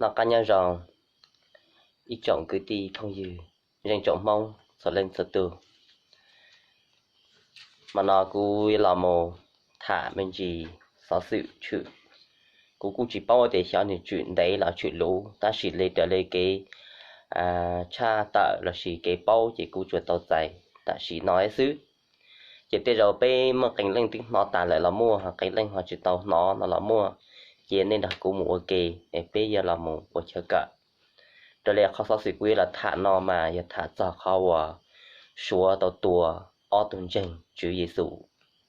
Noj qab nyob zoo ib tsoom kwv tij phooj ywg, zeej tsoom Hmoob txhua leej txhua tus. Mas no kuv los mus tham me ntsis xov xwm tshwm. Kuv kuj tsis paub tias xyov nws tshwm ntev los tshwm luv, tab sis li raws li kev tshaj tawm lossis kev paub ces kuv tsuas tau txais tam sim no xwb. Ces tej zaum peb muaj qee leej twb hnov tas lawm los muaj, qee leej ho tsis tau hnov no los muaj. Ces nej nrog kuv mus ua ke es peb yuav los mus ua chaw kawm. Raws li qhov xov xwm kuv yuav los tham no mas yog tham txog qhov uas Suav tau tua ob tug ntseeg Tswv Yexus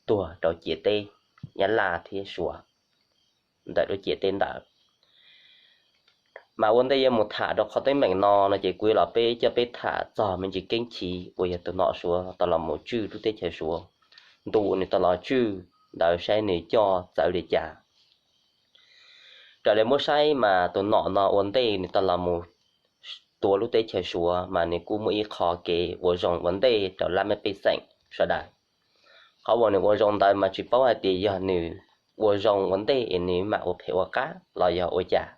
tuag rau ciam teb Nyab Laj thiab Suav ntawm lub ciam teb ntawd. Mas ua ntej yuav mus tham rau qhov teeb meem no no ces kuv yuav los peb coj peb tham txog me ntsis keeb chiv uas yog tus nom Suav tau los mus tswj lub teb chaws Suav, ntu nws tau los tswj ntawd saib nws coj txawv li cas. Raws li muab saib mas tus nom no ua ntej nws tau los mus tua lub teb chaws Suav mas nws kuj muaj ib qho kev ua zoo ua ntej rau laj mej pej xeem sawv daws. Qhov uas nws ua zoo ntawd mas tsis paub hais tias yog nws ua zoo ua ntej es nws mam ua phem ua qab los yog ua cas.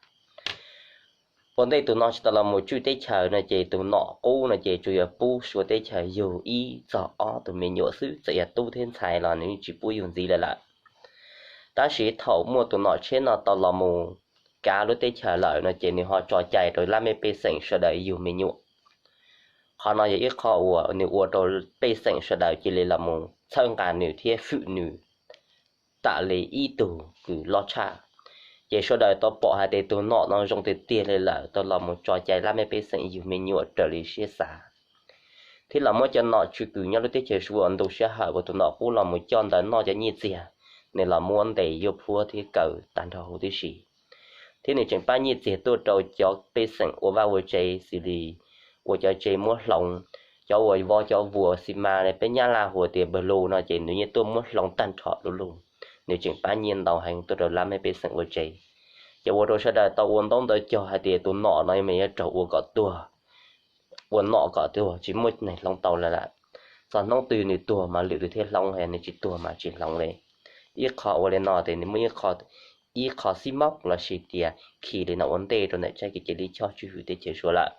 Ua ntej tus no tsis tau los mus tswj teb chaws no ces tus nom qub no ces tsuas yog pub Suav teb chaws yug ib txog ob tug me nyuam xwb, txawm yog tub thiab ntxhais los nws tsis pub yug ntxiv lawm lawm. Tab sis thaum muaj tus nom tsheb no tau los mus kav lub teb chaws lawm no ces nws ho tso cai rau laj mej pej xeem sawv daws yug me nyuam. Qhov no yog ib qho uas nws ua rau pej xeem sawv daws cia li los mus txhawb nqa nws thiab hwm nws tam li ib tug kws loj tshaj. Ces sawv daws tau pom hais tias tus nom no zoo tiag tiag li lawm, tau los mus tso cai laj mej pej xeem yug me nyuam raws li siab xav, thiab los muab cov nom tswv kws nyob lub teb chaws Suav ntu sij hawm uas tus nom qub los mus coj ntawd noj cov nyiaj txiag, nws los muab ntes yuav plhuav thiab kaw tag nrho huv tib si. Thiab nws tseem pab nyiaj txiag tuaj rau cov pej xeem ua vaj ua tsev xws li ua cov tsev muab hloov, cov uas vov cov vuas xi mas peb Nyab Laj hu tias npawg lus no ces nws yeej tuaj muab hloov tag nrho du lug. Nws tseem pab nyiaj ntau heev tuaj rau laj mej pej xeem ua tsev. Ces ua rau sawv daws tau ua ntaub ntawv cog hais tias tus nom no mas yuav raug ua kom tuag, ua nom kom tuag tsis muaj neeg hloov tau lawm lawm. Txog hnub twg nws tuag mas lwm tus thiaj hloov, nws tsis tuag mas tsis hloov li. Ib qho ua li no ces nws muaj ib qho xib mob lossis tias khi li no ua ntej rau ntawm tsab kev cai lij choj tswj hwm teb chaws Suav lawm.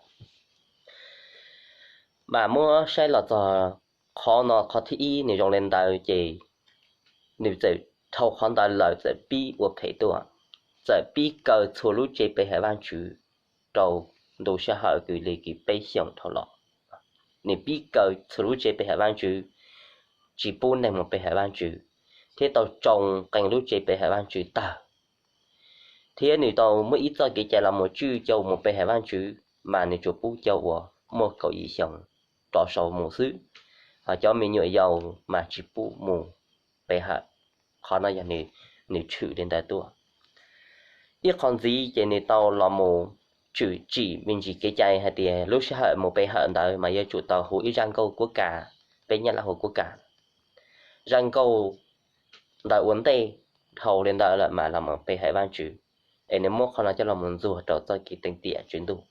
Mas muab saib los txog qhov no, qhov thib ib nws zoo li ntawd ces nws txawm dhau qhov ntawd lawm txawm pib ua phem tuaj, txawm pib kaw txhua lub tsev pe hawm Vajtswv rau ntu sij hawm kws li kws peb xyoos dhau los. Nws pib kaw txhua lub tsev pe hawm Vajtswv, tsis pub neeg mus pe hawm Vajtswv, thiab tau tsoo qee lub tsev pe hawm Vajtswv tawg. Thiab nws tau muab ib txoj kev cai los mus tswj cov uas mus pe hawm Vajtswv, mas nws tsuas pub cov uas muaj kaum yim xyoo rov sau mus xwb, ho cov me nyuam yaus mas tsis pub mus pe hawm. Qhov no yog nws tshwm li ntawd tuaj. Ib qho ntxiv ces nws tau los mus tshwm tsim me ntsis kev cai hais tias lub sij hawm mus pe hawm ntawd mas yuav tsum tau hu ib zaj nkauj kuab kas, peb Nyab Laj hu kuab kas. Zaj nkauj ntawd ua ntej dhau li ntawd lawm mas los mus pe hawm Vajtswv, es nws muab qhov no coj los mus ntxuag rau txoj kev teev tiam tswv ntuj.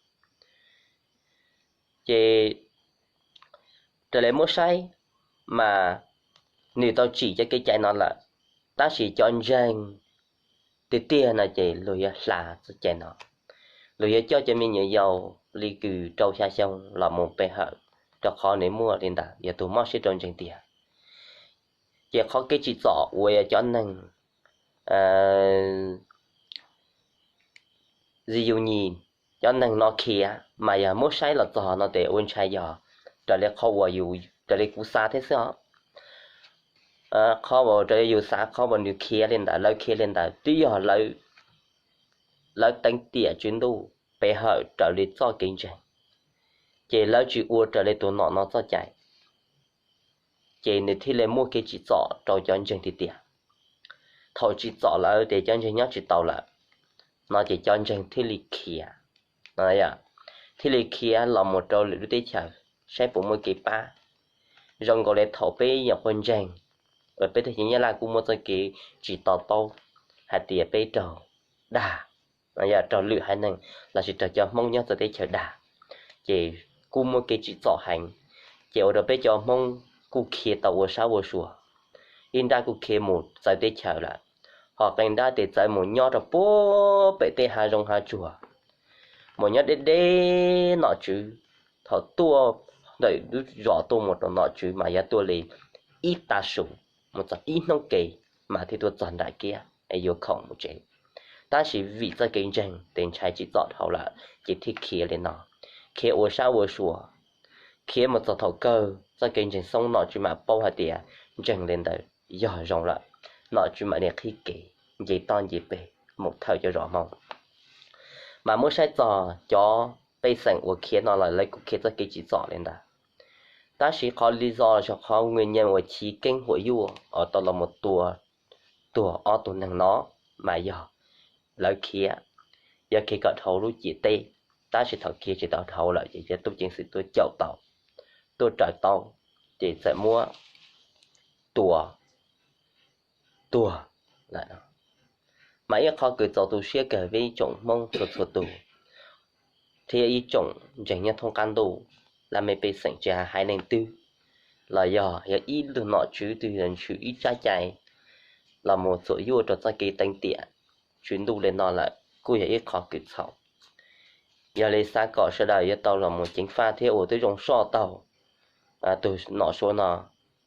Ces raws li muab saib mas nws tau tsim cov kev cai no lawm, tab sis cov ntseeg tiag tiag no ces luag yuav hla txoj cai no, luag yuav coj cov me nyuam yaus li kws rau xya xyoo los mus pe hawm, rau qhov nws muaj li ntawd yog tus mob siab rau ntseeg tiag. Ces qhov kev tsim txom uas yog cov neeg zi yus nyis, cov neeg no khiav mas yog muab saib los txog no ces ua ntshai yog raws li qhov uas, raws li kuv xav thiab xwb os. Qhov uas raws li yus xav, qhov uas nws khiav li ntawd, lawv khiav li ntawd twb yog lawv teev tiam tswv ntuj pe hawm raws li txoj kev ntseeg, ces lawv tsis ua raws li tus nom no txoj cai, ces nws thiaj li muaj kev tsim txom rau cov ntseeg tiag tiag. Thaum tsim txom lawm ces cov ntseeg nyob tsis tau lawm no ces cov ntseeg thiaj li khiav, thiaj li khiav los mus rau lwm lub teb chaws saib puas muaj kev pab. Zoo nkaus li thaum peb nyuam qhuav ntseeg, peb teb chaws Nyab Laj kuj muaj txoj kev tsis to taub hais tias peb raug dag, yog raug lwm haiv neeg lossis raug cov Hmoob nyob txawv teb chaws dag, ces kuj muaj kev tsim txom heev, ces ua rau peb cov Hmoob kuj khiav tau ua sab ua sua, ib nrab kuj khiav mus txawv teb chaws lawm, ho qee nrab ces txawv mus nyob rau puag pem tej hav zoov hav tsuag, mus nyob deb deb nom tswv. Thaum tuaj ntawm lub zos tuaj mus rau nom tswv mas yog tuaj li ib tav su, mus txog ib hnub ke mas thiaj tuaj txog nram kiab es yuav khoom mus tsev. Tab sis vim txoj kev ntseeg tes ntshai tsim txom dhau lawm ces thiaj khiav li no, khiav ua sab ua sua, khiav mus txog thaum kawg txoj kev ntseeg xoob nom tswv mam paub hais tias ntseeg li ntawd yog zoo lawm, nom tswv mam li qhib kev nce toj nce peg mus thawj cov zos Hmoob. Mas muab saib txog cov pej xeem uas khiav no los lawv kuj khiav txoj kev tsim txom li ntawd. Tab sis qhov li zos los sis qhov nws nyeem uas chiv keeb huam yuaj uas tau los mus tua tuag ob tug neeg no mas yog lawv khiav, yog khiav kom dhau lub ciam teb, tab sis thaum khiav tsis tau dhau lawm ces cov tub ceev xwm tuaj caum tau, tuaj raws tau, ces txawm muab tua tuag lawm. Mas ib qho kws txaus tu siab kawg peb ib tsoom Hmoob txhua txhua tus thiab ib tsoom ntseeg nyob thoob qab ntuj, laj mej pej xeem tsis hais haiv neeg twg los yog yog ib tug nom tswv twg yog tshwm ib tsab cai los mus txuam yuaj rau txoj kev teev tiam tswv ntuj li no lawm kuj yog ib qho kws txhaum. Yog li xav kom sawv daws yuav tau los mus ceev faj thiab ua tib zoo soj taug tus nom Suav no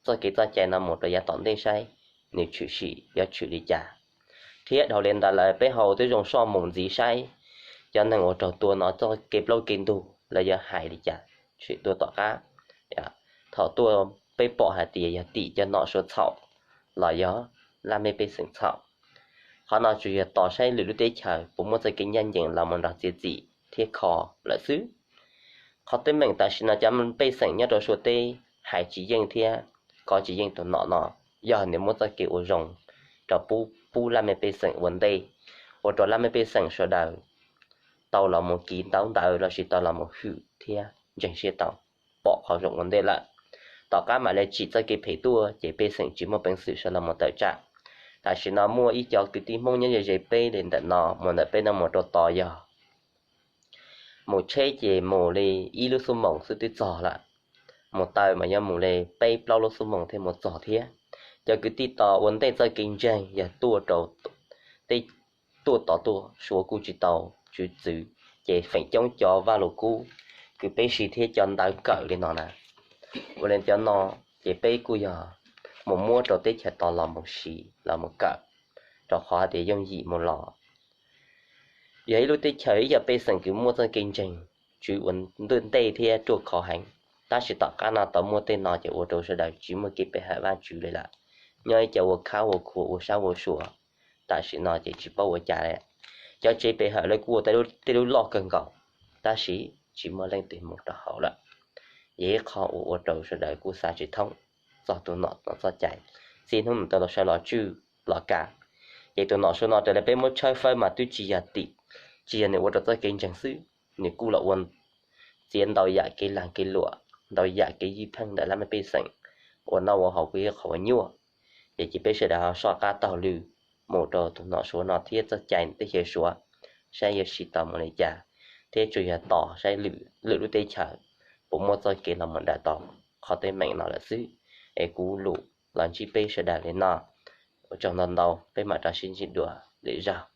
txoj kev txoj cai no mus rau yav tom ntej saib nws tshwm sim yuav tshwm li cas. Thiab dhau li ntawd lawm peb ho ua tib zoo soj mus ntxiv saib cov neeg uas raug tua no txoj kev plaub kev ntug lawv yuav hais li cas tshwm tuaj tom qab. Thaum tuaj peb pom hais tias yog tim cov nom Suav txhaum los yog laj mej pej xeem txhaum. Qhov no tsuas yog tos saib lwm lub teb chaws puas muaj txoj kev ncaj ncees los mus nrog txiav txim thiab kho lawm xwb. Qhov teeb meem tam sim no cov pej xeem nyob rau Suav teb hais tsis yeej thiab kov tsis yeej tus nom no, yog nws muab txoj kev ua zoo rau pub laj mej pej xeem ua ntej, ua rau laj mej pej xeem sawv daws tau los mus kiv ntaub ntawv los sis tau los mus hwm thiab ntseeg siab tau pom qhov zoo ua ntej lawm. Tom qab mam li tsim txoj kev phem tuaj ces pej xeem tsis muaj peev xwm sawv los mus tawm tsam. Tam sim no muaj ib co kwv tij Hmoob nyob ze ze peb li ntawm no mus ntawm peb no mus rau tod yog mus tsheb ces mus li ib lub xuab moos xwb twb txog lawm. Mus taw mas yog mus li peb plaub lub xuab moos thiaj mus txog thiab. Cov kwv tij tos ua ntej txoj kev ntseeg yog tuaj rau tej tuaj tod tuaj Suav kuj tsis tau tswv txwv, ces feem coob cov Vaj Lus Kub kws peb siv thiab cov ntawv kawm li no na. Ua li cov no ces peb kuj yog mus muab rau teb chaws tod los mus siv los mus kawm, rau qhov hais tias yooj yim mus los. Yog ib lub teb chaws ib co pej xeem kws muaj txoj kev ntseeg tswv ua ntej thiab ruaj khov heev, tab sis tom qab no tau muaj tej no ces ua rau sawv daws tsis muaj kev pe hawm Vajtswv li lawm. Nyob ib co ua khab ua khuav ua sab ua sua, tam sim no ces tsis paub ua cas li. Cov tsev pe hawm lawv kuj ua tej lub loj kawg nkaus, tab sis tsis muaj leej twg mus rau hauv lawm. Yog ib qho uas ua rau sawv daws kuj xav tsis thoob txog tus nom no txoj cai. Txij hnub nws tau los saib los tswj los kam, ces tus nom Suav no raws li peb muab tshawb fawb mas twb tsis yog tim, tsis yog nws ua rau txoj kev ntseeg xwb, nws kuj los ua txiav ntau yam kev lag kev luam, ntau yam kev ywj pheej ntawm laj mej pej xeem, ua noj ua haus kuj yog qhov uas nyuaj. Ces cia peb sawv daws ho soj qab taug lw mus rau tus nom Suav no thiab txoj cai ntawm teb chaws Suav, saib yuav siv tau mus li cas, thiab tsuas yog tos saib lwm lub teb chaws puas muaj txoj kev los mus daws tau qhov teeb meem no lawm xwb. Es kuv lus los ntsib peb sawv daws li no, ua tsaug ntau ntau, peb mam rov sib ntsib dua lwm zaug.